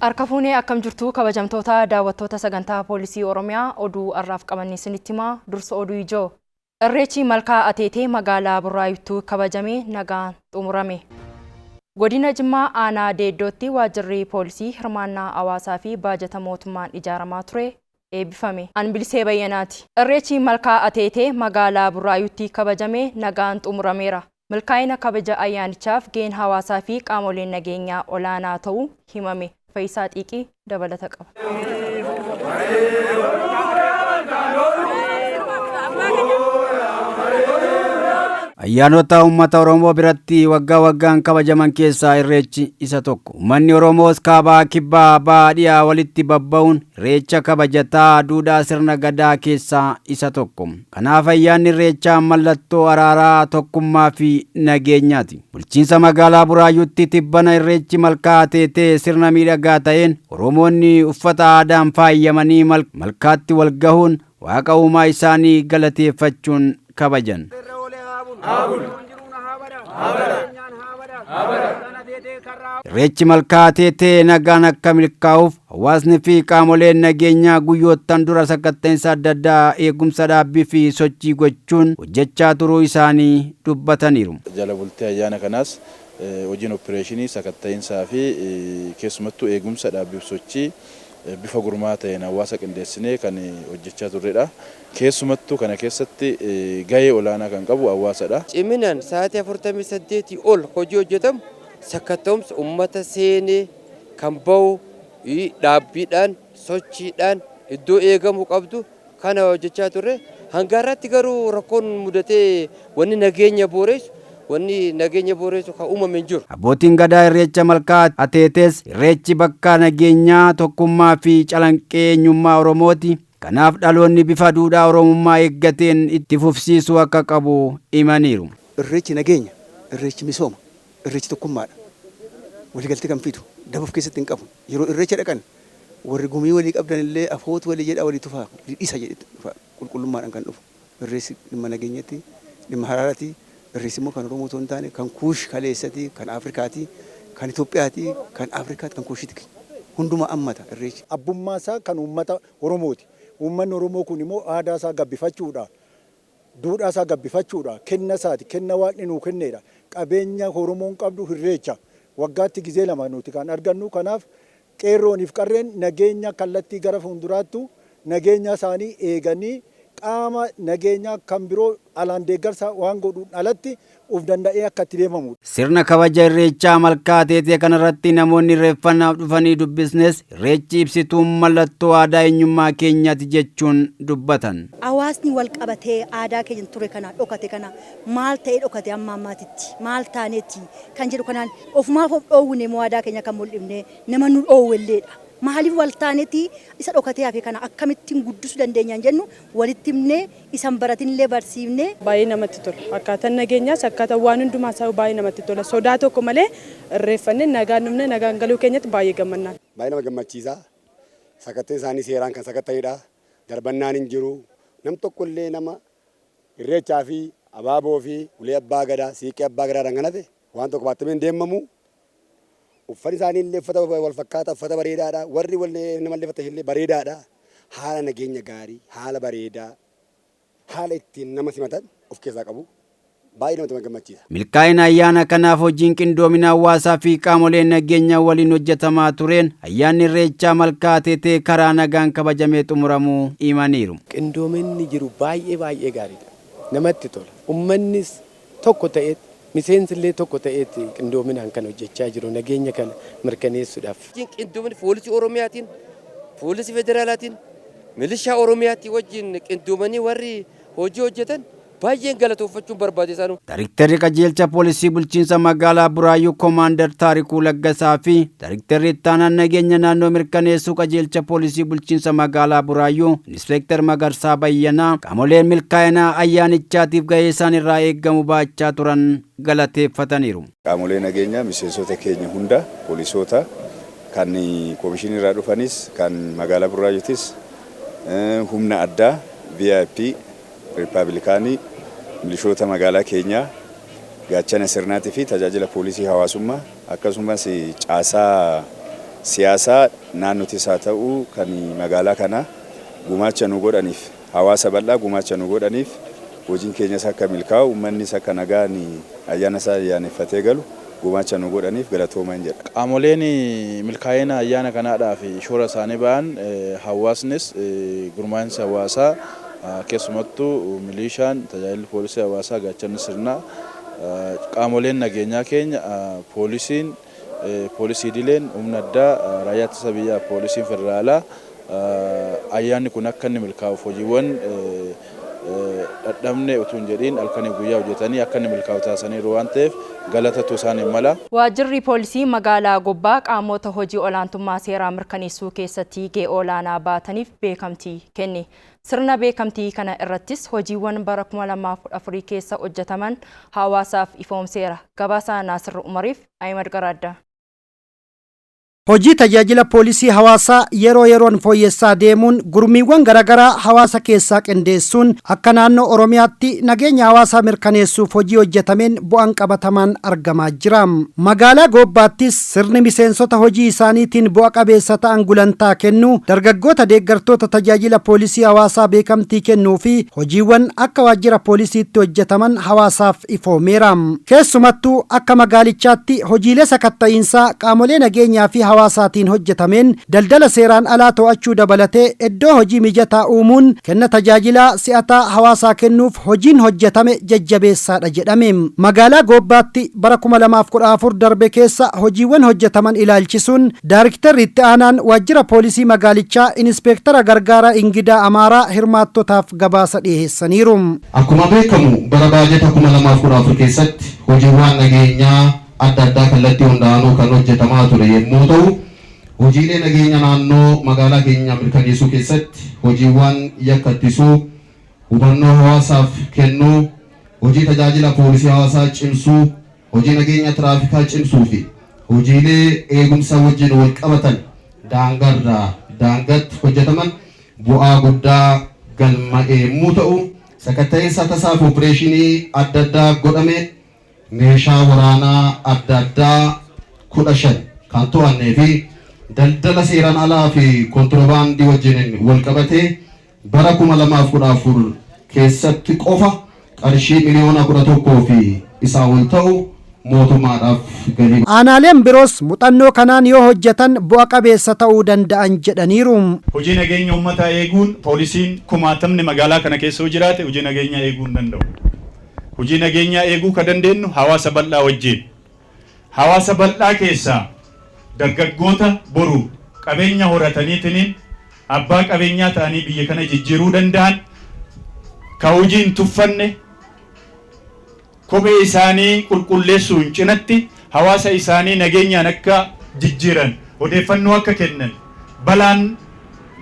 Harka fuunee akkam jirtu kabajamtoota daawwattoota sagantaa poolisii Oromiyaa oduu har'aaf qabanne isinitti himaa dursa oduu ijoo. Irreechi malkaa Ateetee magaalaa Burraayuutti kabajamee nagaan xumurame. Godina Jimmaa aanaa Deeddootti waajjirri poolisii hirmaannaa hawaasaa fi baajata mootummaan ijaaramaa ture eebbifame. An Bilisee Bayyanaati. Irreechi malkaa Ateetee magaalaa Burraayuutti kabajamee nagaan xumurameera. Milkaa'ina kabaja ayyaanichaaf gaheen hawaasaa fi qaamoleen nageenyaa olaanaa ta'uu himame. Faayisaa Xiiqii dabalata qaba. Ayyaanota uummata Oromoo biratti waggaa waggaan kabajaman keessaa Irreechi isa tokko. Uummanni Oromoos kaabaa kibbaa bahaa dhiyaa walitti babba'uun Irreecha kabajataa duudhaa sirna gadaa keessaa isa tokko. Kanaaf ayyaanni Irreechaa mallattoo araaraa, tokkummaa fi nageenyaati. Bulchiinsa magaalaa Buraayyuutti tibbana Irreechi malkaa Ateetee sirna miidhagaa ta'een Oromoonni uffata aadaan faayyamanii malkaatti wal gahuun waaqa uumaa isaanii galateeffachuun kabajan. Irreechi malkaa Ateetee nagaan akka milkaa'uuf hawaasni fi qaamoleen nageenyaa guyyoottan dura sakatta'insa adda addaa eegumsa dhaabbii fi sochii gochuun hojjechaa turuu isaanii dubbataniiru. Jala bultee ayyaana kanaas hojiin opereeshinii sakatta'insaa fi keessumattuu eegumsa dhaabbii fi sochii bifa gurmaa ta'een hawaasa qindeessinee kan hojjechaa turredha. Keessumattuu kana keessatti gahee olaanaa kan qabu hawaasadha. Ciminaan sa'aatii 48 ol hojii hojjetamu sakatta'umsa uummata seenee kan bahu dhaabbiidhaan sochiidhaan iddoo eegamuu qabdu kana hojjechaa turre. Hanga har'aatti garuu rakkoon mudatee wanni nageenya booressu wanni nageenya booressu kan uumame hin jiru. Abbootiin gadaa Irreecha malkaa Ateetees Irreechi bakka nageenyaa tokkummaa fi calanqee eenyummaa Oromooti. Kanaaf dhaloonni bifa duudhaa Oromummaa eeggateen itti fufsiisuu akka qabu himaniiru. Irreechi nageenya, Irreechi misooma, Irreechi tokkummaadha. Waliigaltee kan fidu daba of keessatti hin qabu. Yeroo Irreecha dhaqan warri gumii walii qabdan illee afoot walii jedha walii tufaa walii dhisa jedhe dhufa qulqullummaadhaan kan dhufu. Irreessi dhimma nageenyatti, dhimma haraarati, Irreessi immoo kan Oromoo otoo hin taane kan Kuush kaleessati, kan Afrikaati, kan Itoophiyaati, kan Afrikaati, kan Kuushiti. Hundumaa ammata Irreechi. Abbummaa isaa kan uummata Oromooti. Uummanni Oromoo kun immoo aadaa isaa gabbifachuudha. Duudhaa isaa gabbifachuudha. Kenna isaati. Kenna waaqni nuu kenneedha. Qabeenya Oromoon qabdu Irreecha. Waggaatti gizee lama nuti kan argannu. Kanaaf qeerrooniif qarreen nageenya kallattii gara fuulduraattu nageenya isaanii eeganii qaama nageenyaa kan biroo alaan deeggarsa waan godhuun alatti of danda'ee akka itti deemamudha. Sirna kabaja Irreechaa malkaa Ateetee kanarratti namoonni irreeffannaaf dhufanii dubbisnes Irreechi ibsituun mallattoo aadaa eenyummaa keenyaati jechuun dubbatan. Hawaasni wal qabatee aadaa keenya ture kana dhokate kana maal ta'ee dhokate amma ammaatitti maal taaneeti kan jedhu kanaan ofumaaf of dhoowwine moo aadaa keenya kan mul'ifne nama nu dhoowwelleedha. Maaliif wal taaneeti isa dhokatee hafe kana akkamittiin guddisuu dandeenyaan jennu walitti himnee isan baratinillee barsiifnee. Baay'ee namatti tola. Akkaataan nageenyaas akkaataan waan hundumaa isaa baay'ee namatti tola. Sodaa tokko malee irreeffannee nagaan dhumne nagaan galuu keenyatti baay'ee gammannaan. Baay'ee nama gammachiisa. Sakatteen isaanii seeraan kan sakatta'edha. Darbannaan hin jiru. Nam tokko illee nama Irreechaa fi abaaboo fi ulee abbaa gadaa siiqqee abbaa gadaadhaan kan hafe waan tokko baattamee hin deemamu. Uffanni isaanii illee uffata wal fakkaataa uffata bareedaadha. Warri wal namallee uffata illee bareedaadha. Haala nageenya gaarii, haala bareedaa, haala ittiin nama simatan of keessaa qabu. Baay'ee namatti gammachiisa. Milkaa'ina ayyaana kanaaf hojiin qindoomina hawaasaa fi qaamoleen nageenyaa waliin hojjetamaa tureen ayyaanni Irreechaa malkaa Ateetee karaa nagaan kabajamee xumuramuu himaniiru. Qindoominni jiru baay'ee baay'ee gaariidha. Namatti tola. Uummannis tokko ta'ee miseensi illee tokko ta'eeti qindoominaan kan hojjechaa jiru nageenya kana mirkaneessuudhaaf. Qindoominni poolisii Oromiyaatiin, poolisii federaalaatiin, milishaa Oromiyaatiin wajjin qindoomanii warri hojii hojjetan baay'een galatooffachuun barbaade isaanuu. Daayrektarri qajeelcha poolisii bulchiinsa magaalaa Buraayyuu Koomaandar Taarikuu Laggasaa fi Daayrektarri ittaanaan nageenya naannoo mirkaneessuu qajeelcha poolisii bulchiinsa magaalaa Buraayyuu Inspektar Magarsaa Bayyanaa qaamoleen milkaa'ina ayyaanichaatiif gahee isaan irraa eeggamu baachaa turan galateeffataniiru. Qaamolee nageenyaa miseensota keenya hunda poolisoota kan koomishinii irraa dhufanis kan magaalaa Buraayyuutis humna addaa VIP Riippaabilikaanii milishoota magaalaa keenyaa gaachana sirnaatii fi tajaajila poolisii hawaasummaa akkasumas caasaa siyaasaa naannootis haa ta'u kan magaalaa kanaa gumaacha nu godhaniif, hawaasa bal'aa gumaacha nu godhaniif, hojiin keenyas akka milkaa'u, uummannis akka nagaan ayyaana isaa ayyaaneffatee galu gumaacha nu godhaniif galatoomaa jedha. Qaamoleen milkaa'ina ayyaana kanaadhaaf shoora isaanii ba'an, hawaasnis, gurmaa'insi hawaasaa, keessumattuu milishaan, tajaajilli poolisii hawaasaa, gaachanni sirnaa, qaamoleen nageenyaa keenya, poolisiin, poolisii idileen, humna addaa, raayyaa ittisa biyyaa, poolisiin federaalaa ayyaanni kun akka inni milkaa'uuf hojiiwwan dhadhabne utuu hin jedhiin halkanii guyyaa hojjetanii akka inni milkaa'u taasisaniiru waan ta'eef galatatu isaaniin mala. Waajjirri poolisii magaalaa Gobbaa qaamota hojii olaantummaa seeraa mirkaneessuu keessatti gahee olaanaa baataniif beekamtii kenne. Sirna beekamtii kana irrattis hojiiwwan bara 2014 keessa hojjetaman hawaasaaf ifoomseera. Gabaasaa Naasir Umariif Ahimad Garaaddaa. Hojii tajaajila poolisii hawaasaa yeroo yeroon fooyyessaa deemuun gurmiiwwan garaagaraa hawaasa keessaa qindeessuun akka naannoo Oromiyaatti nageenya hawaasaa mirkaneessuuf hojii hojjetameen bu'aan qabatamaan argamaa jira. Magaalaa Goobbaattis sirni miseensota hojii isaaniitiin bu'a qabeessa ta'an gulantaa kennuu, dargaggoota deeggartoota tajaajila poolisii hawaasaa beekamtii kennuu fi hojiiwwan akka waajjira poolisiitti hojjetaman hawaasaaf ifoomeera. Keessumattuu akka magaalichaatti hojiilee sakatta'iinsaa qaamolee nageenyaa fi hawaasaatiin hojjetameen daldala seeraan alaa to'achuu dabalatee iddoo hojii mijataa uumuun kenna tajaajilaa si'ataa hawaasaa kennuuf hojiin hojjetame jajjabeessaadha jedhame. Magaalaa Goobbaatti bara 2014 darbe keessa hojiiwwan hojjetaman ilaalchisuun Daariktarri itti aanaan waajjira poolisii magaalichaa Inispeektara Gargaaraa Ingidaa Amaaraa hirmaattotaaf gabaasa dhiyeessaniiru. Akkuma beekamu bara baajata 2014 keessatti hojiiwwan nageenyaa adda addaa kallattii hundaanuu kan hojjetamaa ture yommuu ta'u, hojiilee nageenya naannoo magaalaa keenya mirkaneessuu keessatti hojiiwwan yakka ittisuu, hubannoo hawaasaaf kennuu, hojii tajaajila poolisii hawaasaa cimsuu, hojii nageenya tiraafikaa cimsuu fi hojiilee eegumsa wajjin wal qabatan daangarraa daangatti hojjetaman bu'aa guddaa galma'e yommuu ta'u, sakatta'insa tasaa fi opereeshinii adda addaa godhame meeshaa waraanaa adda addaa 15 kan to'annee fi daldala seeraan alaa fi kontirobaandii wajjin wal qabatee bara 2014 keessatti qofa qarshii miliyoona 11 fi isaa ol ta'u mootummaadhaaf galii. Aanaaleen biroos muuxannoo kanaan yoo hojjetan bu'a qabeessa ta'uu danda'an jedhaniiru. Hojii nageenya uummataa eeguun poolisiin kumaatamni magaalaa kana keessa yoo jiraate hojii nageenyaa eeguu hin danda'u. Hojii nageenyaa eeguu ka dandeenyu hawaasa bal'aa wajjin. Hawaasa bal'aa keessaa dargaggoota boru qabeenya horataniitiniin abbaa qabeenyaa ta'anii biyya kana jijjiiruu danda'an, ka hojii hin tuffanne, kophee isaanii qulqulleessuun cinatti hawaasa isaanii nageenyaan akka jijjiiran, odeeffannoo akka kennan, balaan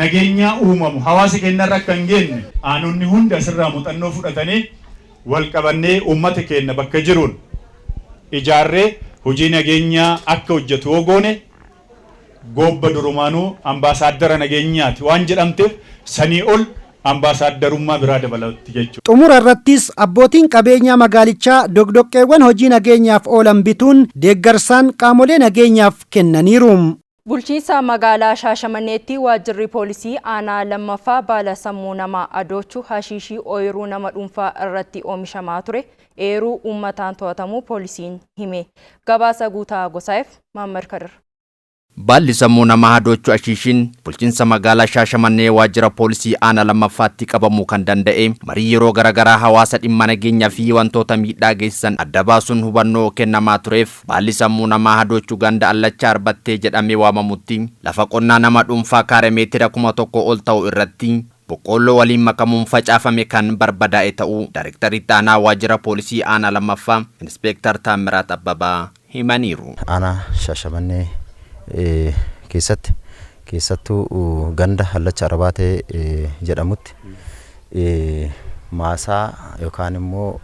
nageenyaa uumamu hawaasa keenyarra akka hin geenye aanonni hundi asirraa muuxannoo fudhatanii wal qabannee uummata keenya bakka jiruun ijaarree hojii nageenyaa akka hojjetu yoo goone, Goobba durumaanuu ambaasaaddara nageenyaati waan jedhamteef sanii ol ambaasaaddarummaa biraa dabalatti jechuudha. Xumura irrattis abbootiin qabeenyaa magaalichaa doqdoqqeewwan hojii nageenyaaf oolan bituun deeggarsaan qaamolee nageenyaaf kennaniiru. Bulchiinsa magaalaa Shaashamanneetti waajjirri poolisii aanaa lammaffaa baala sammuu namaa adoochu hashiishii ooyiruu nama dhuunfaa irratti oomishamaa ture eeruu uummataan to'atamuu poolisiin hime. Gabaasa Guutaa Gosaayef Mahaammad Kadir. Baalli sammuu namaa hadoochu ashiishiin bulchiinsa magaalaa Shaashamannee waajjira poolisii aanaa lammaffaatti qabamuu kan danda'e marii yeroo garaagaraa hawaasa dhimma nageenyaa fi wantoota miidhaa geessisan adda baasuun hubannoo kennamaa tureef baalli sammuu namaa hadoochu ganda Allachaa Arbattee jedhamee waamamutti lafa qonnaa nama dhuunfaa kaaree meetira 1000 ol ta'u irratti boqqoolloo waliin makamuun facaafame kan barbadaa'e ta'uu Daarektarri Itti Aanaa Waajjira Poolisii Aanaa 2ffaa Inispeektar Taammiraat Abbabaa himaniiru. Aanaa Shaashamannee keessatti keessattuu ganda Allacha Arabaatee jedhamutti maasaa yookaan immoo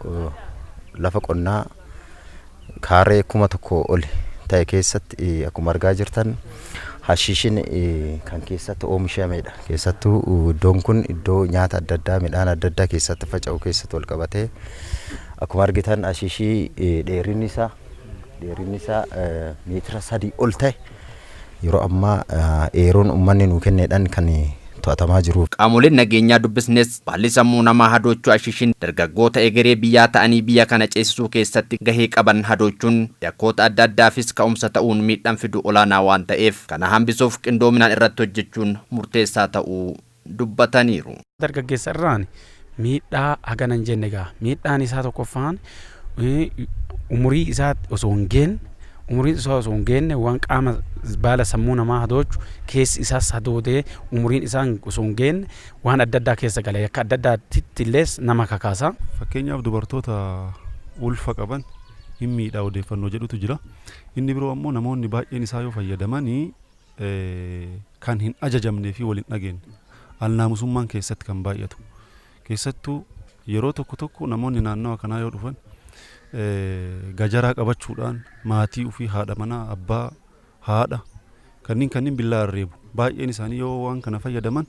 lafa qonnaa kaaree 1000 ol ta'e keessatti akkuma argaa jirtan hashiishiin kan keessatti oomishamedha. Keessattuu iddoon kun iddoo nyaata adda addaa, midhaan adda addaa keessatti faca'u keessatti wal qabatee akkuma argitan hashiishii dheerinni isaa meetira 3 ol ta'e Yeroo ammaa eeruun uummanni nuu kenneedhaan kan to'atamaa jiru. Qaamoleen nageenyaa dubbisnes baalli sammuu namaa hadoochuu ashiishiin dargaggoota egeree biyyaa ta'anii biyya kana ceesisuu keessatti gahee qaban hadoochuun yakkoota adda addaafis ka'umsa ta'uun miidhaan fidu olaanaa waan ta'eef kana hambisuuf qindoominaan irratti hojjechuun murteessaa ta'uu dubbataniiru. Dargaggeessa irraan miidhaa hagana hin jenne egaa miidhaan isaa tokkoffaan umurii isaa osoo hin geenne, umurii isaa osoo hin geenne waan qaama baala sammuu namaa hadoochu keessi isaas hadoodee, umuriin isaa osoo hin geenne waan adda addaa keessa gala, yakka adda addaatti illee nama kakaasa. Fakkeenyaaf, dubartoota ulfa qaban hin miidhaa odeeffannoo jedhutu jira. Inni biroo ammoo namoonni baay'een isaa yoo fayyadamanii kan hin ajajamnee fi wal hin dhageenye, alnaamusummaan keessatti kan baay'atu. Keessattuu yeroo tokko tokko namoonni naannawa kanaa yoo dhufan gajaraa qabachuudhaan maatii ofii, haadha manaa, abbaa, haadha kanneen billaa reebu. Baay'een isaanii yoo waan kana fayyadaman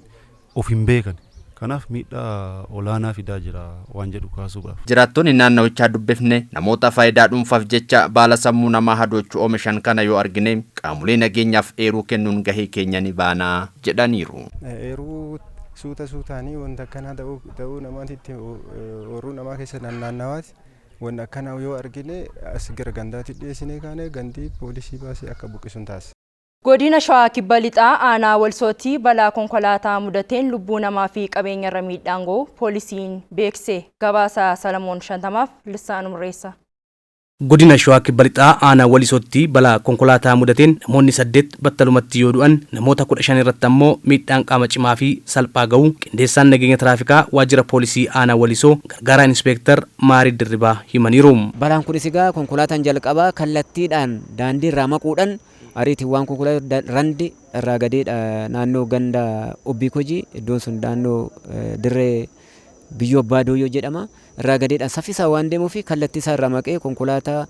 of hin beekan. Kanaaf miidhaa olaanaa fidaa jira waan jedhu kaasuudhaaf. Jiraattonni naannawichaa dubbifne namoota faayidaa dhuunfaaf jecha baala sammuu namaa hadoochuu oomishan kana yoo argine qaamolee nageenyaaf eeruu kennuun gahee keenya ni baanaa jedhaniiru. Eeruu suuta suutaanii wanta akkanaa ta'uu namaatitti ooyiruu namaa keessa naannawaati. Wanta akkanaa yoo argine as gara gandaatti dhiyeessinee kaane gandii poolisii baasee akka buqqisuun taasisa. Godina Shawaa Kibba Lixaa aanaa Walisootti balaa konkolaataa mudateen lubbuu namaa fi qabeenya irra miidhaan gahu poolisiin beekse. Gabaasa Salamoon Shantamaaf Lissaan Murreessa. Godina Shawaa Kibba Lixaa aanaa Walisootti balaa konkolaataa mudateen namoonni 8 battalumatti yoo du'an, namoota 15 irratti ammoo miidhaan qaama cimaa fi salphaa gahu qindeessaan nageenya tiraafikaa waajjira poolisii aanaa Walisoo, gargaaraa inspeektar Maarii Dirribaa himaniiru. Balaan kunis egaa konkolaataan jalqabaa kallattiidhaan daandii irraa maquudhaan ariitiiwwan konkolaataa randi irraa gadeedha, naannoo ganda Obbii Kojii, iddoon sun naannoo dirree biyyoo abbaa dooyyoo jedhama. Irraa gadeedhaan saffisaa waan deemuu fi kallattii isaa irraa maqee konkolaataa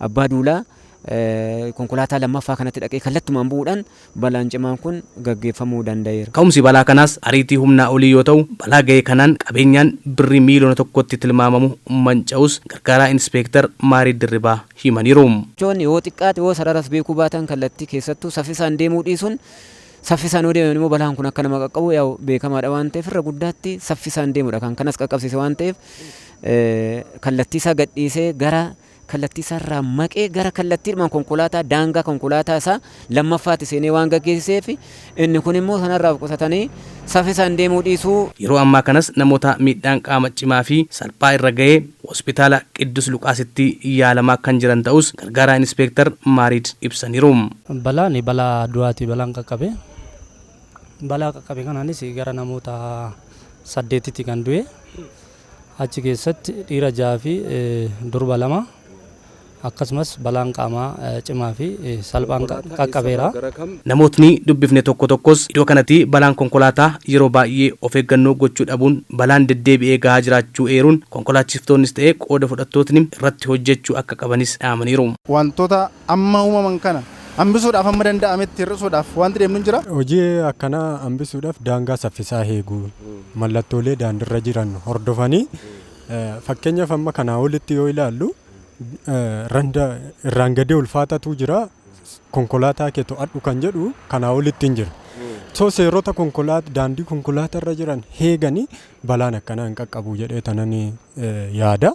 abbaa duulaa konkolaataa lammaffaa kanatti dhaqee kallattumaan bu'uudhaan balaan cimaan kun gaggeeffamuu danda'eera. Ka'umsi balaa kanaas ariitii humnaa olii yoo ta'u, balaa ga'e kanaan qabeenyaan birrii miiliyoona 1tti tilmaamamu manca'us gargaaraa inspeektar Maarii Dirribaa himaniiru. Jechuun yoo xiqqaate yoo sararas beekuu baatan kallattii keessattuu saffisaan deemuu dhiisuun, saffisaan yoo deeman immoo balaan kun akka nama qaqqabu yaa'u beekamaadha waan ta'eef, irra guddaatti saffisaan deemudha kan kanas qaqqabsiise waan ta'eef, kallattii isaa gadhiisee gara kallattii isaarraa maqee gara kallattiidhumaan konkolaataa daangaa konkolaataa isaa lammaffaatti seenee waan gaggeessiseef, inni kun immoo sanarraa of qusatanii saffisaan deemuu dhiisuu. Yeroo ammaa kanas namoota miidhaan qaama cimaa fi salphaa irra ga'ee hospitaala Qiddus Luqaasitti yaalamaa kan jiran ta'us gargaaraa inspeektar Maariid ibsaniiru. Balaan balaa du'aati balaan qaqqabe. Balaa qaqqabe kanaanis gara namoota saddeetitti kan du'e. Achi keessatti dhiira jaha fi durba lama, akkasumas balaan qaamaa cimaa fi salphaan qaqqabeera. Namootni dubbifne tokko tokkos iddoo kanatti balaan konkolaataa yeroo baay'ee of eeggannoo gochuu dhabuun balaan deddeebi'ee gahaa jiraachuu eeruun, konkolaachiftoonnis ta'e qooda fudhattootni irratti hojjechuu akka qabanis dhaamaniiru. Wantoota amma uumaman kana hambisuudhaaf, amma danda'ametti hir'isuudhaaf wanti deemnu jira. Hojii akkanaa hambisuudhaaf daangaa saffisaa eeguu, mallattoolee daandiirra jiran hordofanii, fakkeenyaaf amma kanaa olitti yoo ilaallu randa irraan gadee ulfaatatu jira, konkolaataa kee to'adhu kan jedhu kanaa olitti hin jira. So seerota konkolaataa daandii konkolaataa irra jiran eeganii balaan akkanaa hin qaqqabu jedhee tanan yaada.